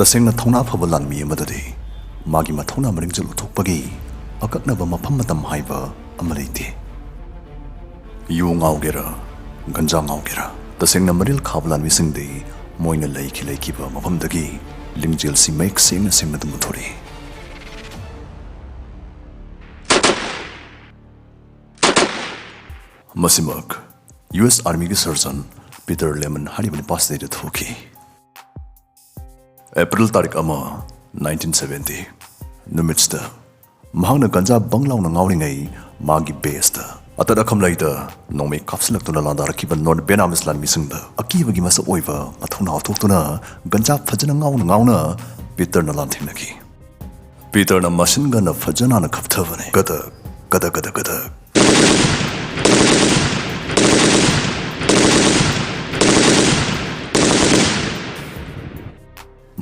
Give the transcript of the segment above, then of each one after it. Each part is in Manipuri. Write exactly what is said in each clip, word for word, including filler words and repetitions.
ꯇꯁꯦꯡꯅ ꯊꯧꯅꯥ ꯐꯕ ꯂꯥꯟꯃꯤ ꯑꯃꯗꯗꯤ ꯃꯥꯒꯤ ꯃꯊꯧꯅꯥ ꯃꯔꯤꯡꯖꯦꯜ ꯎꯠꯊꯣꯛꯄꯒꯤ ꯑꯀꯛꯅꯕ ꯃꯐꯝ ꯃꯇꯝ ꯍꯥꯏꯕ ꯑꯃ ꯂꯩꯇꯦ꯫ ꯌꯨ ꯉꯥꯎꯒꯦꯔꯥ, ꯒꯟꯖꯥ ꯉꯥꯎꯒꯦꯔꯥ, ꯇꯁꯦꯡꯅ ꯃꯔꯤꯜ ꯈꯥꯕ ꯂꯥꯟꯃꯤꯁꯤꯡꯗꯤ ꯃꯣꯏꯅ ꯂꯩꯈꯤ ꯂꯩꯈꯤꯕ ꯃꯐꯝꯗꯒꯤ ꯂꯤꯡꯖꯦꯜꯁꯤ ꯃꯌꯦꯛ ꯁꯦꯡꯅ ꯁꯦꯡꯅ ꯑꯗꯨꯝ ꯎꯠꯊꯣꯔꯛꯏ꯫ ꯃꯁꯤꯃꯛ ꯌꯨ ꯑꯦꯁ ꯑꯥꯔꯃꯤꯒꯤ ꯁꯔꯖꯟ ꯄꯤꯇꯔ ꯂꯦꯃꯟ ꯍꯥꯏꯔꯤꯕ ꯅꯨꯄꯥꯁꯤꯗꯩꯗ ꯊꯣꯛꯈꯤ꯫ ꯑꯦꯄ꯭ꯔꯤꯜ ꯇꯥꯔꯤꯛ ꯑꯃ, ꯅꯥꯏꯟꯇꯤꯟ ꯁꯕꯦꯟꯇꯤ ꯅꯨꯃꯤꯠꯁꯤꯗ ꯃꯍꯥꯛꯅ ꯒꯟꯖꯥ ꯕꯪ ꯂꯥꯎꯅ ꯉꯥꯎꯔꯤꯉꯩ ꯃꯥꯒꯤ ꯕꯦꯁꯇ ꯑꯇꯠ ꯑꯈꯝ ꯂꯩꯇ ꯅꯣꯡꯃꯩ ꯀꯥꯞꯁꯤꯜꯂꯛꯇꯨꯅ ꯂꯥꯟꯗꯥꯔꯛꯈꯤꯕ ꯅꯣꯔꯠ ꯚꯦꯠꯅꯥꯃꯤꯁ ꯂꯥꯟꯃꯤꯁꯤꯡꯗ ꯑꯀꯤꯕꯒꯤ ꯃꯁꯛ ꯑꯣꯏꯕ ꯃꯊꯧꯅꯥ ꯎꯠꯊꯣꯛꯇꯨꯅ ꯒꯟꯖꯥ ꯐꯖꯅ ꯉꯥꯎꯅ ꯉꯥꯎꯅ ꯄꯤꯇꯔꯅ ꯂꯥꯟꯊꯦꯡꯅꯈꯤ꯫ ꯄꯤꯇꯔꯅ ꯃꯁꯤꯟ ꯒꯟꯅ ꯐꯖꯅ ꯈꯞꯊꯕꯅꯤ꯫ ꯀꯗꯛ, ꯀꯗꯛ, ꯀꯗꯛ, ꯀꯗꯛ꯫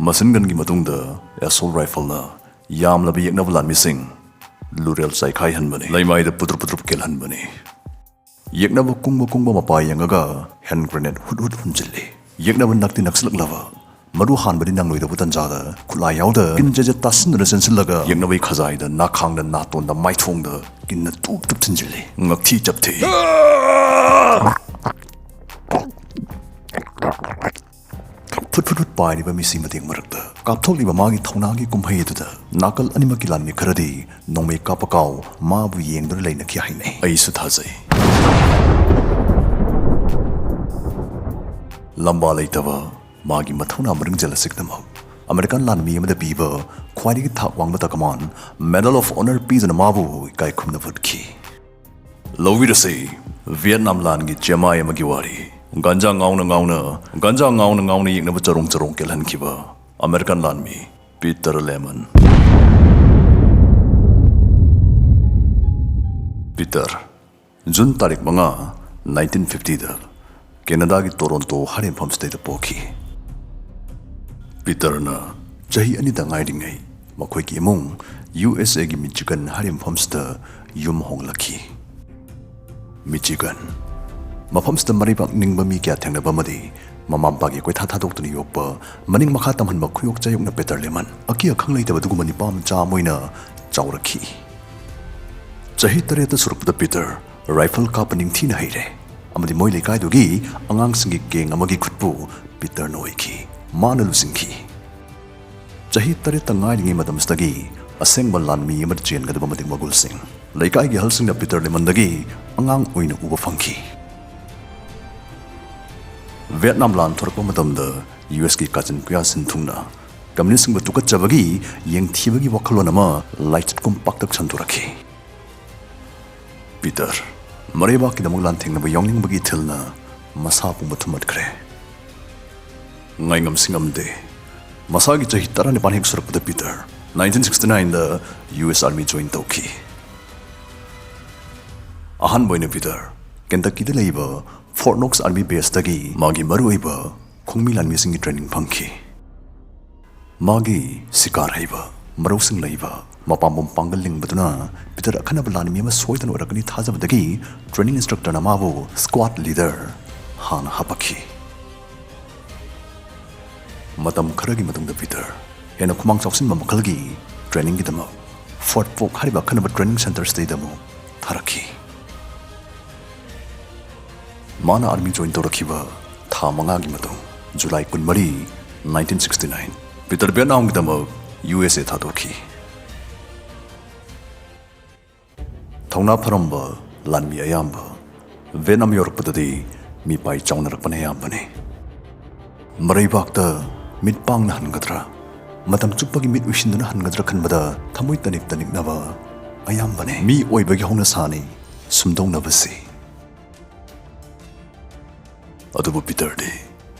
ꯃꯁꯤꯟ ꯒꯟꯒꯤ ꯃꯇꯨꯡꯗ ꯑꯦꯁꯣꯜ ꯔꯥꯏꯐꯜꯅ ꯌꯥꯝꯂꯕ ꯌꯦꯛꯅꯕ ꯂꯥꯟꯃꯤꯁꯤꯡ ꯂꯨꯔꯦꯜ ꯆꯥꯏꯈꯥꯏꯍꯟꯕꯅꯤ, ꯂꯩꯃꯥꯏꯗ ꯄꯨꯗ꯭ꯔꯨꯞ ꯄꯨꯗ꯭ꯔꯨꯞ ꯀꯦꯜꯍꯟꯕꯅꯤ꯫ ꯌꯦꯛꯅꯕ ꯀꯨꯡꯕ ꯀꯨꯡꯕ ꯃꯄꯥ ꯌꯦꯡꯉꯒ ꯍꯦꯟ ꯒ꯭ꯔꯦꯅꯦꯗ ꯍꯨꯠ ꯍꯨꯠ ꯍꯨꯟꯖꯤꯜꯂꯤ꯫ ꯌꯦꯛꯅꯕ ꯅꯛꯇꯤ ꯅꯛꯁꯤꯜꯂꯛꯂꯕ ꯃꯔꯨ ꯍꯥꯟꯕꯗꯤ ꯅꯪꯂꯣꯏꯗꯧꯕ ꯇꯟꯖꯥꯗ ꯈꯨꯠꯂꯥꯏ ꯌꯥꯎꯗ ꯀꯤꯟ ꯖꯦꯖꯦꯠ ꯇꯥꯁꯤꯟꯗꯨꯅ ꯆꯦꯟꯁꯤꯜꯂꯒ ꯌꯦꯛꯅꯕꯒꯤ ꯈꯖꯥꯏꯗ, ꯅꯥꯈꯥꯡꯗ, ꯅꯥꯇꯣꯟꯗ, ꯃꯥꯏꯊꯣꯡꯗ ꯀꯤꯟꯅ ꯇꯨꯞ ꯇꯨꯞ ꯊꯤꯟꯖꯤꯜꯂꯤ꯫ ꯉꯛꯊꯤ ꯆꯞꯊꯤ꯫ ꯐꯨꯠ ꯐꯨꯠ ꯐꯨꯠ ꯄꯥꯏꯔꯤꯕ ꯃꯤꯁꯤ ꯃꯇꯦꯛ ꯃꯔꯛꯇ ꯀꯥꯞꯊꯣꯛꯂꯤꯕ ꯃꯥꯒꯤ ꯊꯧꯅꯥꯒꯤ ꯀꯨꯝꯍꯩ ꯑꯗꯨꯗ ꯅꯥꯀꯜ ꯑꯅꯤꯃꯛꯀꯤ ꯂꯥꯟꯃꯤ ꯈꯔꯗꯤ ꯅꯣꯡꯃꯩ ꯀꯥꯞꯄ ꯀꯥꯎ ꯃꯥꯕꯨ ꯌꯦꯡꯗꯨꯅ ꯂꯩꯅꯈꯤ ꯍꯥꯏꯅꯩ꯫ ꯑꯩꯁꯨ ꯊꯥꯖꯩ꯫ ꯂꯝꯕꯥ ꯂꯩꯇꯕ ꯃꯥꯒꯤ ꯃꯊꯧꯅꯥ ꯃꯔꯤꯡꯖꯦꯜ ꯑꯁꯤꯒꯤꯗꯃꯛ ꯑꯃꯦꯔꯤꯀꯥꯟ ꯂꯥꯟꯃꯤ ꯑꯃꯗ ꯄꯤꯕ ꯈ꯭ꯋꯥꯏꯗꯒꯤ ꯊꯥꯛ ꯋꯥꯡꯕ ꯇꯀꯃꯥꯟ Medal of Honor ꯄꯤꯗꯨꯅ ꯃꯥꯕꯨ ꯏꯀꯥꯏ ꯈꯨꯝꯅꯕ ꯎꯠꯈꯤ꯫ ꯂꯧꯕꯤꯔꯁꯤ, ꯚꯤꯌꯦꯠꯅꯥꯝ ꯂꯥꯟꯒꯤ ꯆꯦꯃꯥꯏ ꯑꯃꯒꯤ ꯋꯥꯔꯤ꯫ ꯒꯟꯖꯥ ꯉꯥꯎꯅ ꯉꯥꯎꯅ, ꯒꯟꯖꯥ ꯉꯥꯎꯅ ꯉꯥꯎꯅ ꯌꯦꯛꯅꯕ ꯆꯔꯣꯡ ꯆꯔꯣꯡ ꯀꯦꯜꯍꯟꯈꯤꯕ ꯑꯃꯦꯔꯤꯀꯥꯟ ꯂꯥꯟꯃꯤ ꯄꯤꯇꯔ ꯂꯦꯃꯟ꯫ ꯄꯤꯇꯔ, ꯖꯨꯟ ꯇꯥꯔꯤꯛ ꯃꯉꯥ, ꯅꯥꯏꯟꯇꯤꯟ ꯐꯤꯐꯇꯤꯗ ꯀꯦꯅꯥꯗꯥꯒꯤ ꯇꯣꯔꯣꯟꯇꯣ ꯍꯥꯏꯔꯤꯕ ꯃꯐꯝꯁꯤꯗꯩꯗ ꯄꯣꯛꯈꯤ꯫ ꯄꯤꯇꯔꯅ ꯆꯍꯤ ꯑꯅꯤꯗ ꯉꯥꯏꯔꯤꯉꯩ ꯃꯈꯣꯏꯒꯤ ꯏꯃꯨꯡ ꯌꯨ ꯑꯦꯁ ꯑꯦꯒꯤ ꯃꯤꯆꯤꯒꯟ ꯍꯥꯏꯔꯤꯕ ꯃꯐꯝꯁꯤꯗ ꯌꯨꯝ ꯍꯣꯡꯂꯛꯈꯤ꯫ ꯃꯤꯆꯤꯒꯟ꯫ ꯃꯐꯝꯁꯤꯗ ꯃꯔꯩꯕꯥꯛ ꯅꯤꯡꯕ ꯃꯤ ꯀꯌꯥ ꯊꯦꯡꯅꯕ ꯑꯃꯗꯤ ꯃꯃꯥ ꯃꯄꯥꯒꯤ ꯀꯣꯏꯊꯥ ꯊꯥꯗꯣꯛꯇꯨꯅ ꯌꯣꯛꯄ, ꯃꯅꯤꯡ ꯃꯈꯥ ꯇꯝꯍꯟꯕ ꯈꯨꯌꯣꯛ ꯆꯥꯌꯣꯛꯅ ꯄꯤꯇꯔ ꯂꯦꯃꯟ ꯑꯀꯤ ꯑꯈꯪ ꯂꯩꯇꯕ ꯑꯗꯨꯒꯨꯝꯕ ꯅꯤꯄꯥ ꯃꯆꯥ ꯑꯃ ꯑꯣꯏꯅ ꯆꯥꯎꯔꯛꯈꯤ꯫ ꯆꯍꯤ ꯇꯔꯦꯠꯇ ꯁꯨꯔꯛꯄꯗ ꯄꯤꯇꯔ ꯔꯥꯏꯐꯜ ꯀꯥꯞꯄ ꯅꯤꯡꯊꯤꯅ ꯍꯩꯔꯦ, ꯑꯃꯗꯤ ꯃꯣꯏ ꯂꯩꯀꯥꯏꯗꯨꯒꯤ ꯑꯉꯥꯡꯁꯤꯡꯒꯤ ꯒꯦꯡ ꯑꯃꯒꯤ ꯈꯨꯠꯄꯨ ꯄꯤꯇꯔꯅ ꯑꯣꯏꯈꯤ꯫ ꯃꯥꯅ ꯂꯨꯆꯤꯡꯈꯤ꯫ ꯆꯍꯤ ꯇꯔꯦꯠꯇ ꯉꯥꯏꯔꯤꯉꯩ ꯃꯇꯝꯁꯤꯗꯒꯤ ꯑꯁꯦꯡꯕ ꯂꯥꯟꯃꯤ ꯑꯃꯗ ꯆꯦꯟꯒꯗꯕ ꯃꯇꯤꯛ ꯃꯒꯨꯜꯁꯤꯡ ꯂꯩꯀꯥꯏꯒꯤ ꯑꯍꯜꯁꯤꯡꯅ ꯄꯤꯇꯔ ꯂꯦꯃꯟꯗꯒꯤ ꯑꯉꯥꯡ ꯑꯣꯏꯅ ꯎꯕ ꯐꯪꯈꯤ꯫ ꯚꯤꯌꯦꯠꯅꯥꯝ ꯂꯥꯟ ꯊꯣꯔꯛꯄ ꯃꯇꯝꯗ ꯌꯨ ꯑꯦꯁꯀꯤ ꯀꯥꯆꯤꯟ ꯀꯣꯌꯥ ꯁꯤꯟꯊꯨꯡꯅ ꯀꯝꯌꯨꯅꯤꯁ꯭ꯠꯁꯤꯡꯕꯨ ꯇꯨꯀꯠꯆꯕꯒꯤ ꯌꯦꯡꯊꯤꯕꯒꯤ ꯋꯥꯈꯜꯂꯣꯟ ꯑꯃ ꯂꯥꯏꯆꯠꯀꯨꯝ ꯄꯥꯛꯇꯛ ꯁꯟꯗꯣꯔꯛꯈꯤ꯫ ꯄꯤꯇꯔ ꯃꯔꯩꯕꯥꯛꯀꯤꯗꯃꯛ ꯂꯥꯟꯊꯦꯡꯅꯕ ꯌꯥꯎꯅꯤꯡꯕꯒꯤ ꯏꯊꯤꯜꯅ ꯃꯁꯥ ꯄꯨꯝꯕ ꯊꯨꯝꯍꯠꯈ꯭ꯔꯦ꯫ ꯉꯥꯏꯉꯝꯁꯤ ꯉꯝꯗꯦ꯫ ꯃꯁꯥꯒꯤ ꯆꯍꯤ ꯇꯔꯥꯅꯤꯄꯥꯟ ꯍꯦꯛ ꯁꯨꯔꯛꯄꯗ ꯄꯤꯇꯔ ꯅꯥꯏꯟꯇꯤꯟ ꯁꯤꯛꯁꯇꯤ ꯅꯥꯏꯟꯗ ꯌꯨ ꯑꯦꯁ ꯑꯥꯔꯃꯤ ꯖꯣꯏꯟ ꯇꯧꯈꯤ꯫ ꯑꯍꯥꯟꯕ ꯑꯣꯏꯅ ꯄꯤꯇꯔ ꯀꯦꯟꯇꯛꯀꯤꯗ ꯂꯩꯕ ꯐꯣꯔꯠ ꯅꯣꯛꯁ ꯑꯥꯔꯃꯤ ꯕꯦꯁꯇꯒꯤ ꯃꯥꯒꯤ ꯃꯔꯨꯑꯣꯏꯕ ꯈꯣꯡꯃꯤ ꯂꯥꯟꯃꯤꯁꯤꯡꯒꯤ ꯇ꯭ꯔꯦꯅꯤꯡ ꯐꯪꯈꯤ꯫ ꯃꯥꯒꯤ ꯁꯤꯀꯥꯔ ꯍꯩꯕ, ꯃꯔꯧꯁꯤꯡ ꯂꯩꯕ, ꯃꯄꯥꯝꯕꯣꯝ ꯄꯥꯡꯒꯜ ꯂꯤꯡꯕꯗꯨꯅ ꯄꯤꯇꯔ ꯑꯈꯟꯅꯕ ꯂꯥꯟꯃꯤ ꯑꯃ ꯁꯣꯏꯗꯅ ꯑꯣꯏꯔꯛꯀꯅꯤ ꯊꯥꯖꯕꯗꯒꯤ ꯇ꯭ꯔꯦꯅꯤꯡ ꯏꯟꯁꯇ꯭ꯔꯛꯇꯔꯅ ꯃꯥꯕꯨ ꯁ꯭ꯀ꯭ꯋꯥꯗ ꯂꯤꯗꯔ ꯍꯥꯟꯅ ꯍꯥꯞꯄꯛꯈꯤ꯫ ꯃꯇꯝ ꯈꯔꯒꯤ ꯃꯇꯨꯡꯗ ꯄꯤꯇꯔ ꯍꯦꯟꯅ ꯈꯨꯃꯥꯡ ꯆꯥꯎꯁꯤꯟꯕ ꯃꯈꯜꯒꯤ ꯇ꯭ꯔꯦꯅꯤꯡꯒꯤꯗꯃꯛ ꯐꯣꯔꯠ ꯄꯣꯛ ꯍꯥꯏꯔꯤꯕ ꯑꯈꯟꯅꯕ ꯇ꯭ꯔꯦꯅꯤꯡ ꯁꯦꯟꯇꯔꯁꯤꯗꯩꯗ ꯑꯃꯨꯛ ꯊꯥꯔꯛꯈꯤ꯫ ꯃꯥꯅ ꯑꯥꯔꯃꯤ ꯖꯣꯏꯟ ꯇꯧꯔꯛꯈꯤꯕ ꯊꯥ ꯃꯉꯥꯒꯤ ꯃꯇꯨꯡ, ꯖꯨꯂꯥꯏ ꯀꯨꯟꯃꯔꯤ, ꯅꯥꯏꯟꯇꯤꯟ ꯁꯤꯛꯁꯇꯤ ꯅꯥꯏꯟ, ꯄꯤꯇꯔ ꯚꯤꯌꯦꯠꯅꯥꯝꯒꯤꯗꯃꯛ ꯌꯨ ꯑꯦꯁ ꯑꯦ ꯊꯥꯗꯣꯛꯈꯤ꯫ ꯊꯧꯅꯥ ꯐꯔꯝꯕ ꯂꯥꯟꯃꯤ ꯑꯌꯥꯝꯕ ꯚꯤꯌꯦꯠꯅꯥꯝ ꯌꯧꯔꯛꯄꯗꯗꯤ ꯃꯤꯄꯥꯏ ꯆꯥꯎꯅꯔꯛꯄꯅ ꯑꯌꯥꯝꯕꯅꯤ꯫ ꯃꯔꯩꯕꯥꯛꯇ ꯃꯤꯠ ꯄꯥꯡꯅ ꯍꯟꯒꯗ꯭ꯔꯥ, ꯃꯇꯝ ꯆꯨꯞꯄꯒꯤ ꯃꯤꯠ ꯎꯏꯁꯤꯟꯗꯨꯅ ꯍꯟꯒꯗ꯭ꯔꯥ ꯈꯟꯕꯗ ꯊꯃꯣꯏ ꯇꯅꯤꯛ ꯇꯅꯤꯛꯅꯕ ꯑꯌꯥꯝꯕꯅꯤ꯫ ꯃꯤ ꯑꯣꯏꯕꯒꯤ ꯍꯧꯅꯁꯥꯅꯤ ꯁꯨꯝꯗꯧꯅꯕꯁꯤ꯫ ꯑꯗꯨꯕꯨ ꯄꯤꯇꯔꯗꯤ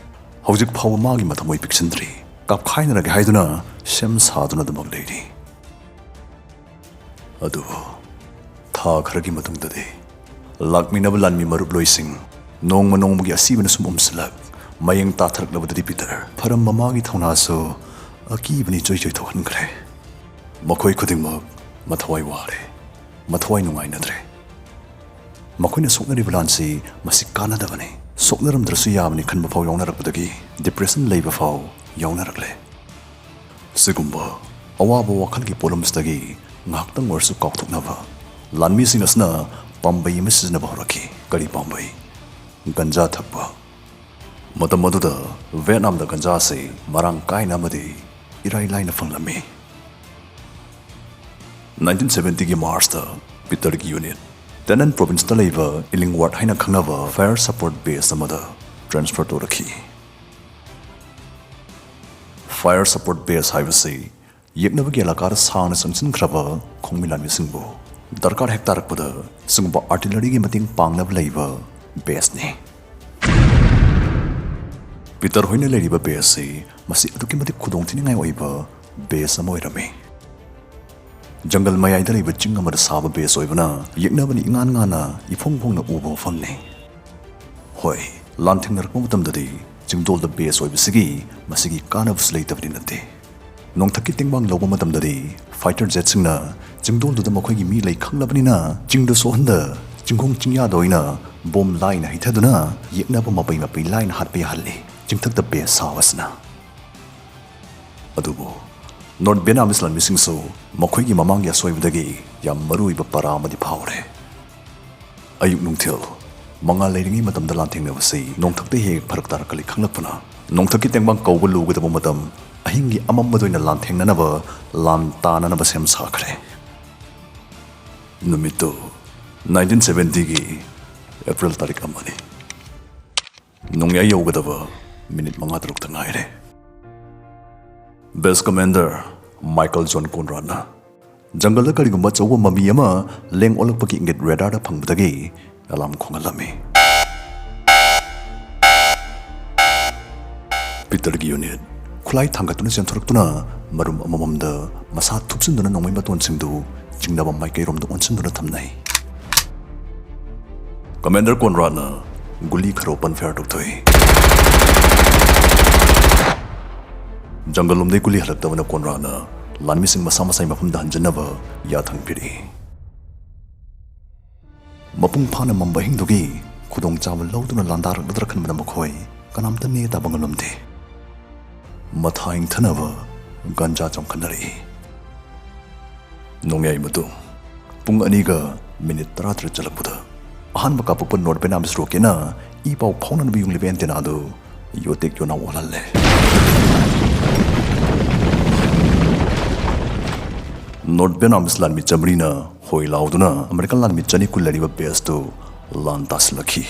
ꯍꯧꯖꯤꯛ ꯐꯥꯎꯕ ꯃꯥꯒꯤ ꯃꯊꯃꯣꯏ ꯄꯤꯛꯁꯤꯟꯗ꯭ꯔꯤ꯫ ꯀꯥꯞꯈꯥꯏꯅꯔꯒꯦ ꯍꯥꯏꯗꯨꯅ ꯁꯦꯝ ꯁꯥꯗꯨꯅ ꯑꯗꯨꯃꯛ ꯂꯩꯔꯤ꯫ ꯑꯗꯨꯕꯨ ꯊꯥ ꯈꯔꯒꯤ ꯃꯇꯨꯡꯗꯗꯤ ꯂꯥꯛꯃꯤꯟꯅꯕ ꯂꯥꯟꯃꯤ ꯃꯔꯨꯞꯂꯣꯏꯁꯤꯡ ꯅꯣꯡꯃ ꯅꯣꯡꯃꯒꯤ ꯑꯁꯤꯕꯅ ꯁꯨꯝ ꯎꯝꯁꯤꯜꯂꯛ, ꯃꯌꯦꯡ ꯇꯥꯊꯔꯛꯂꯕꯗꯗꯤ ꯄꯤꯇꯔ ꯐꯔꯝꯕ ꯃꯥꯒꯤ ꯊꯧꯅꯥꯁꯨ ꯑꯀꯤꯕꯅ ꯏꯆꯣꯏ ꯆꯣꯏ ꯊꯣꯛꯍꯟꯈ꯭ꯔꯦ꯫ ꯃꯈꯣꯏ ꯈꯨꯗꯤꯡꯃꯛ ꯃꯊꯋꯥꯏ ꯋꯥꯔꯦ, ꯃꯊꯋꯥꯏ ꯅꯨꯡꯉꯥꯏꯅꯗ꯭ꯔꯦ꯫ ꯃꯈꯣꯏꯅ ꯁꯣꯛꯅꯔꯤꯕ ꯂꯥꯟꯁꯤ ꯃꯁꯤ ꯀꯥꯟꯅꯗꯕꯅꯤ, ꯁꯣꯛꯅꯔꯝꯗ꯭ꯔꯁꯨ ꯌꯥꯕꯅꯤ ꯈꯟꯕ ꯐꯥꯎ ꯌꯥꯎꯅꯔꯛꯄꯗꯒꯤ ꯗꯤꯄ꯭ꯔꯦꯁꯟ ꯂꯩꯕ ꯐꯥꯎ ꯌꯥꯎꯅꯔꯛꯂꯦ꯫ ꯁꯤꯒꯨꯝꯕ ꯑꯋꯥꯕ ꯋꯥꯈꯜꯒꯤ ꯄꯣꯠꯂꯨꯝꯁꯤꯗꯒꯤ ꯉꯥꯏꯍꯥꯛꯇꯪ ꯑꯣꯏꯔꯁꯨ ꯀꯥꯎꯊꯣꯛꯅꯕ ꯂꯥꯟꯃꯤꯁꯤꯡ ꯑꯁꯤꯅ ꯄꯥꯝꯕꯩ ꯑꯃ ꯁꯤꯖꯤꯟꯅꯕ ꯍꯧꯔꯛꯈꯤ꯫ ꯀꯔꯤ ꯄꯥꯝꯕꯩ? ꯒꯟꯖꯥ ꯊꯛꯄ꯫ ꯃꯇꯝ ꯑꯗꯨꯗ ꯚꯤꯌꯦꯠꯅꯥꯝꯗ ꯒꯟꯖꯥ ꯑꯁꯤ ꯃꯔꯥꯡ ꯀꯥꯏꯅ ꯑꯃꯗꯤ ꯏꯔꯥꯏ ꯂꯥꯏꯅ ꯐꯪꯂꯝꯃꯤ꯫ ꯅꯥꯏꯟꯇꯤꯟ ꯁꯕꯦꯟꯇꯤꯒꯤ ꯃꯥꯔꯆꯇ ꯄꯤꯇꯔꯒꯤ ꯌꯨꯅꯤꯠ ꯇꯦꯅꯟ ꯄ꯭ꯔꯣꯚꯤꯟꯁꯇ ꯂꯩꯕ ꯏꯂꯤꯡꯋꯥꯔꯠ ꯍꯥꯏꯅ ꯈꯪꯅꯕ ꯐꯥꯌꯔ ꯁꯄꯣꯔꯠ ꯕꯦꯁ ꯑꯃꯗ ꯇ꯭ꯔꯥꯟꯁꯐꯔ ꯇꯧꯔꯛꯈꯤ꯫ ꯐꯥꯌꯔ ꯁꯄꯣꯔꯠ ꯕꯦꯁ ꯍꯥꯏꯕꯁꯤ ꯌꯦꯛꯅꯕꯒꯤ ꯑꯦꯂꯥꯀꯥꯗ ꯁꯥꯡꯅ ꯆꯪꯁꯤꯟꯈ꯭ꯔꯕ ꯈꯣꯡꯃꯤ ꯂꯥꯟꯃꯤꯁꯤꯡꯕꯨ ꯗꯔꯀꯥꯔ ꯍꯦꯛ ꯇꯥꯔꯛꯄꯗ ꯁꯤꯒꯨꯝꯕ ꯑꯥꯔꯇꯤꯂꯔꯤꯒꯤ ꯃꯇꯦꯡ ꯄꯥꯡꯅꯕ ꯂꯩꯕ ꯕꯦꯁꯅꯤ꯫ ꯄꯤꯇꯔ ꯍꯣꯏꯅ ꯂꯩꯔꯤꯕ ꯕꯦꯁꯁꯤ ꯃꯁꯤ ꯑꯗꯨꯛꯀꯤ ꯃꯇꯤꯛ ꯈꯨꯗꯣꯡꯊꯤꯅꯤꯡꯉꯥꯏ ꯑꯣꯏꯕ ꯕꯦꯁ ꯑꯃ ꯑꯣꯏꯔꯝꯃꯤ꯫ ꯖꯪꯒꯜ ꯃꯌꯥꯏꯗ ꯂꯩꯕ ꯆꯤꯡ ꯑꯃꯗ ꯁꯥꯕ ꯕꯦꯁ ꯑꯣꯏꯕꯅ ꯌꯦꯛꯅꯕꯅ ꯏꯉꯥꯟ ꯉꯥꯟꯅ ꯏꯐꯣꯡ ꯐꯣꯡꯅ ꯎꯕ ꯃꯐꯝꯅꯤ꯫ ꯍꯣꯏ, ꯂꯥꯟꯊꯦꯡꯅꯔꯛꯄ ꯃꯇꯝꯗꯗꯤ ꯆꯤꯡꯗꯣꯜꯗ ꯕꯦꯁ ꯑꯣꯏꯕꯁꯤꯒꯤ ꯃꯁꯤꯒꯤ ꯀꯥꯟꯅꯕꯁꯨ ꯂꯩꯇꯕꯗꯤ ꯅꯠꯇꯦ꯫ ꯅꯣꯡꯊꯛꯀꯤ ꯇꯦꯡꯕꯥꯡ ꯂꯧꯕ ꯃꯇꯝꯗꯗꯤ ꯐꯥꯏꯇꯔ ꯖꯦꯠꯁꯤꯡꯅ ꯆꯤꯡꯗꯣꯜꯗꯨꯗ ꯃꯈꯣꯏꯒꯤ ꯃꯤ ꯂꯩ ꯈꯪꯂꯕꯅꯤꯅ ꯆꯤꯡꯗ ꯁꯣꯛꯍꯟꯗ ꯆꯤꯡꯈꯣꯡ ꯆꯤꯡꯌꯥꯗ ꯑꯣꯏꯅ ꯕꯣꯝ ꯂꯥꯏꯅ ꯍꯩꯊꯗꯨꯅ ꯌꯦꯛꯅꯕ ꯃꯄꯩ ꯃꯄꯩ ꯂꯥꯏꯅ ꯍꯥꯠꯄ ꯌꯥꯍꯜꯂꯤ꯫ ꯆꯤꯡꯊꯛꯇ ꯕꯦꯁ ꯁꯥꯕꯁꯤꯅ꯫ ꯑꯗꯨꯕꯨ ꯅꯣꯔꯠ ꯚꯤꯌꯦꯠꯅꯥꯃꯤꯁ ꯂꯥꯟꯃꯤꯁꯤꯡꯁꯨ ꯃꯈꯣꯏꯒꯤ ꯃꯃꯥꯡꯒꯤ ꯑꯁꯣꯏꯕꯗꯒꯤ ꯌꯥꯝ ꯃꯔꯨꯑꯣꯏꯕ ꯄꯔꯥ ꯑꯃꯗꯤ ꯐꯥꯍꯧꯔꯦ꯫ ꯑꯌꯨꯛ ꯅꯨꯡꯊꯤꯜ ꯃꯉꯥꯜ ꯂꯩꯔꯤꯉꯩ ꯃꯇꯝꯗ ꯂꯥꯟꯊꯦꯡꯅꯕꯁꯤ ꯅꯣꯡꯊꯛꯇ ꯍꯦꯛ ꯐꯔꯛ ꯇꯥꯔꯛꯀꯜꯂꯤ ꯈꯪꯂꯛꯄꯅ ꯅꯣꯡꯊꯛꯀꯤ ꯇꯦꯡꯕꯥꯡ ꯀꯧꯕ ꯂꯨꯒꯗꯕ ꯃꯇꯝ ꯑꯍꯤꯡꯒꯤ ꯑꯃꯝꯕꯗ ꯑꯣꯏꯅ ꯂꯥꯟꯊꯦꯡꯅꯅꯕ ꯂꯥꯟ ꯇꯥꯅꯅꯕ ꯁꯦꯝ ꯁꯥꯈ꯭ꯔꯦ꯫ ꯅꯨꯃꯤꯠꯇꯨ ꯅꯥꯏꯟꯇꯤꯟ ꯁꯕꯦꯟꯇꯤꯒꯤ ꯑꯦꯄ꯭ꯔꯤꯜ ꯇꯥꯔꯤꯛ ꯑꯃꯅꯤ꯫ ꯅꯣꯡꯌꯥꯏ ꯌꯧꯒꯗꯕ ꯃꯤꯅꯤꯠ ꯃꯉꯥ ꯇꯔꯨꯛꯇ ꯉꯥꯏꯔꯦ꯫ ꯕꯦꯁ ꯀꯃꯥꯟꯗꯔ ꯃꯥꯏꯀꯜ ꯖꯣꯟ ꯀꯣꯟꯔꯥꯗꯅ ꯖꯪꯒꯜꯗ ꯀꯔꯤꯒꯨꯝꯕ ꯑꯆꯧꯕ ꯃꯃꯤ ꯑꯃ ꯂꯦꯡ ꯑꯣꯜꯂꯛꯄꯒꯤ ꯏꯪꯒꯤꯠ ꯔꯦꯗꯥꯔꯗ ꯐꯪꯕꯗꯒꯤ ꯑꯦꯂꯥꯔꯝ ꯈꯣꯡꯍꯜꯂꯝꯃꯤ꯫ ꯄꯤꯇꯔꯒꯤ ꯌꯨꯅꯤꯠ ꯈꯨꯠꯂꯥꯏ ꯊꯥꯡꯒꯠꯇꯨꯅ ꯆꯦꯟꯊꯣꯔꯛꯇꯨꯅ ꯃꯔꯨꯝ ꯑꯃꯃꯝꯗ ꯃꯁꯥ ꯊꯨꯞꯆꯤꯟꯗꯨꯅ ꯅꯣꯡꯃꯩ ꯃꯇꯣꯟꯁꯤꯡꯗꯨ ꯆꯤꯡꯅꯕ ꯃꯥꯏꯀꯩꯔꯣꯝꯗ ꯑꯣꯟꯁꯤꯟꯗꯨꯅ ꯊꯝꯅꯩ꯫ ꯀꯃꯥꯟꯗꯔ ꯀꯣꯟꯔꯥꯗꯅ ꯒꯨꯂꯤ ꯈꯔ ꯑꯣꯄꯟ ꯐꯥꯌꯔ ꯇꯧꯊꯣꯛꯏ꯫ ꯖꯪꯒꯜ ꯂꯣꯝꯗꯒꯤ ꯒꯨꯂꯤ ꯍꯜꯂꯛꯇꯕꯅ ꯀꯣꯟꯔꯥꯗꯅ ꯂꯥꯟꯃꯤꯁꯤꯡ ꯃꯁꯥ ꯃꯁꯥꯒꯤ ꯃꯐꯝꯗ ꯍꯟꯖꯤꯟꯅꯕ ꯌꯥꯊꯪ ꯄꯤꯔꯛꯏ꯫ ꯃꯄꯨꯡ ꯐꯥꯅ ꯃꯝꯕ ꯑꯍꯤꯡꯗꯨꯒꯤ ꯈꯨꯗꯣꯡꯆꯥꯕ ꯂꯧꯗꯨꯅ ꯂꯥꯟꯗꯥꯔꯛꯂꯗ꯭ꯔꯥ ꯈꯟꯕꯗ ꯃꯈꯣꯏ ꯀꯅꯥꯝꯇ ꯅꯦ ꯇꯥꯕ ꯉꯝꯂꯝꯗꯦ꯫ ꯃꯊꯥ ꯏꯪꯊꯅꯕ ꯒꯟꯖꯥ ꯆꯣꯡꯈꯠꯅꯔꯛꯏ꯫ ꯅꯣꯡꯌꯥꯏ ꯃꯇꯨꯡ ꯄꯨꯡ ꯑꯅꯤꯒ ꯃꯤꯅꯤꯠ ꯇꯔꯥꯇꯔꯦꯠ ꯆꯠꯂꯛꯄꯗ ꯑꯍꯥꯟꯕ ꯀꯥꯞꯄꯛꯄ ꯅꯣꯔꯠ ꯚꯦꯠꯅꯥꯃꯤꯁ ꯔꯣꯀꯦꯠꯅ ꯏ ꯄꯥꯎ ꯐꯥꯎꯅꯅꯕ ꯌꯨꯡꯂꯤꯕ ꯑꯦꯟꯇꯦꯅꯥꯗꯨ ꯌꯣꯇꯦꯛ ꯌꯣꯅꯥꯎ ꯑꯣꯜꯍꯜꯂꯦ꯫ ꯅꯣꯔꯠ ꯚꯦꯠꯅꯥꯃꯤꯁ ꯂꯥꯟꯃꯤ ꯆꯥꯃꯔꯤꯅ ꯍꯣꯏ ꯂꯥꯎꯗꯨꯅ ꯑꯃꯦꯔꯤꯀꯥꯟ ꯂꯥꯟꯃꯤ ꯆꯅꯤ ꯀꯨꯟ ꯂꯩꯔꯤꯕ ꯕꯦꯁꯇꯨ ꯂꯥꯟ ꯇꯥꯁꯤꯜꯂꯛꯈꯤ꯫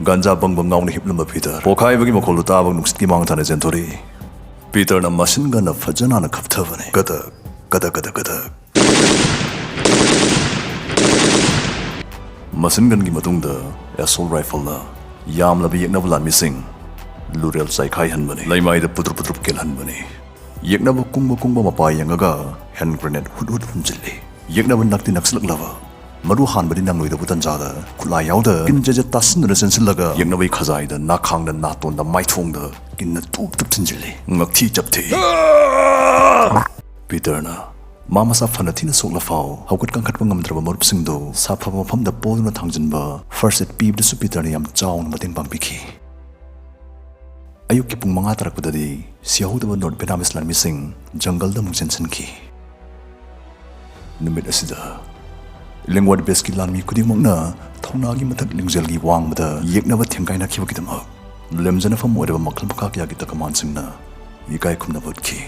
ꯒꯟꯖꯥ ꯕꯪ ꯕꯪ ꯉꯥꯎꯅ ꯍꯤꯞꯂꯝꯕ ꯄꯤꯇꯔ ꯄꯣꯈꯥꯏꯕꯒꯤ ꯃꯈꯣꯜꯗꯨ ꯇꯥꯕ ꯅꯨꯡꯁꯤꯠꯀꯤ ꯃꯥꯡ ꯊꯥꯅ ꯆꯦꯟꯊꯣꯔꯛꯏ꯫ ꯄꯤꯇꯔꯅ ꯃꯁꯤꯟ ꯒꯟꯅ ꯐꯖꯅ ꯀꯞꯊꯕꯅꯤ꯫ ꯀꯗꯛ, ꯀꯗꯛ, ꯀꯗꯛ, ꯀꯗꯛ꯫ ꯃꯁꯤꯟ ꯒꯟꯒꯤ ꯃꯇꯨꯡꯗ ꯑꯦꯁꯣꯜ ꯔꯥꯏꯐꯜꯅ ꯌꯥꯝꯂꯕ ꯌꯦꯛꯅꯕ ꯂꯥꯟꯃꯤꯁꯤꯡ ꯂꯨꯔꯦꯜ ꯆꯥꯏꯈꯥꯏꯍꯟꯕꯅꯤ꯫ ꯂꯩꯃꯥꯏꯗ ꯄꯨꯗ꯭ꯔꯨꯞ ꯄꯨꯗ꯭ꯔꯨꯞ ꯀꯦꯜꯍꯟꯕꯅꯤ꯫ ꯌꯦꯛꯅꯕ ꯀꯨꯡꯕ ꯀꯨꯡꯕ ꯃꯄꯥ ꯌꯦꯡꯉꯒ ꯍꯦꯟ ꯒ꯭ꯔꯦꯅꯦꯗ ꯍꯨꯠ ꯍꯨꯠ ꯍꯨꯝꯖꯤꯜꯂꯤ꯫ ꯌꯦꯛꯅꯕ ꯅꯛꯇꯤ ꯅꯛꯁꯤꯜꯂꯛꯂꯕ ꯃꯔꯨ ꯍꯥꯟꯕꯗꯤ ꯅꯪꯂꯣꯏꯗꯧꯕ ꯇꯟꯖꯥꯗ ꯈꯨꯠꯂꯥꯏ ꯌꯥꯎꯗ ꯀꯤꯟ ꯖꯦꯖꯦꯠ ꯇꯥꯁꯤꯟꯗꯨꯅ ꯆꯦꯟꯁꯤꯜꯂꯒ ꯌꯦꯛꯅꯕꯒꯤ ꯈꯖꯥꯏꯗ, ꯅꯥꯈꯥꯡꯗ, ꯅꯥꯇꯣꯟꯗ, ꯃꯥꯏꯊꯣꯡꯗ ꯀꯤꯟꯅ ꯇꯨꯞ ꯇꯨꯞ ꯊꯤꯟꯖꯤꯜꯂꯤ꯫ ꯉꯛꯊꯤ ꯆꯞꯊꯤ꯫ ꯄꯤꯇꯔꯅ ꯃꯥ ꯃꯁꯥ ꯐꯅ ꯊꯤꯅ ꯁꯣꯛꯂꯐꯥꯎ ꯍꯧꯒꯠ ꯀꯥꯡꯈꯠꯄ ꯉꯝꯗ꯭ꯔꯕ ꯃꯔꯨꯞꯁꯤꯡꯗꯨ ꯁꯥꯐꯕ ꯃꯐꯝꯗ ꯄꯣꯗꯨꯅ ꯊꯥꯡꯖꯤꯟꯕ ꯐꯥꯔꯁ ꯑꯦꯗ ꯄꯤꯕꯗꯁꯨ ꯄꯤꯇꯔꯅ ꯌꯥꯝ ꯆꯥꯎꯅ ꯃꯇꯦꯡ ꯄꯥꯡꯕꯤꯈꯤ꯫ ꯑꯌꯨꯛꯀꯤ ꯄꯨꯡ ꯃꯉꯥ ꯇꯥꯔꯛꯄꯗꯗꯤ ꯁꯤꯍꯧꯗꯕ ꯅꯣꯔꯠ ꯚꯦꯠꯅꯥꯃꯤꯁ ꯂꯥꯟꯃꯤꯁꯤꯡ ꯖꯪꯒꯜꯗ ꯑꯃꯨꯛ ꯆꯦꯟꯁꯤꯟꯈꯤ꯫ ꯅꯨꯃꯤꯠ ꯑꯁꯤꯗ ꯂꯦꯡꯋꯥꯠ ꯕꯦꯁꯀꯤ ꯂꯥꯟꯃꯤ ꯈꯨꯗꯤꯡꯃꯛꯅ ꯊꯧꯅꯥꯒꯤ ꯃꯊꯛ ꯂꯤꯡꯖꯦꯜꯒꯤ ꯋꯥꯡꯃꯗ ꯌꯦꯛꯅꯕ ꯊꯦꯡꯒꯥꯏꯅꯈꯤꯕꯒꯤꯗꯃꯛ ꯂꯦꯝꯖꯅꯐꯝ ꯑꯣꯏꯔꯕ ꯃꯈꯜ ꯃꯈꯥ ꯀꯌꯥꯒꯤ ꯇꯀꯃꯥꯟꯁꯤꯡꯅ ꯏꯀꯥꯏ ꯈꯨꯝꯅꯕ ꯎꯠꯈꯤ꯫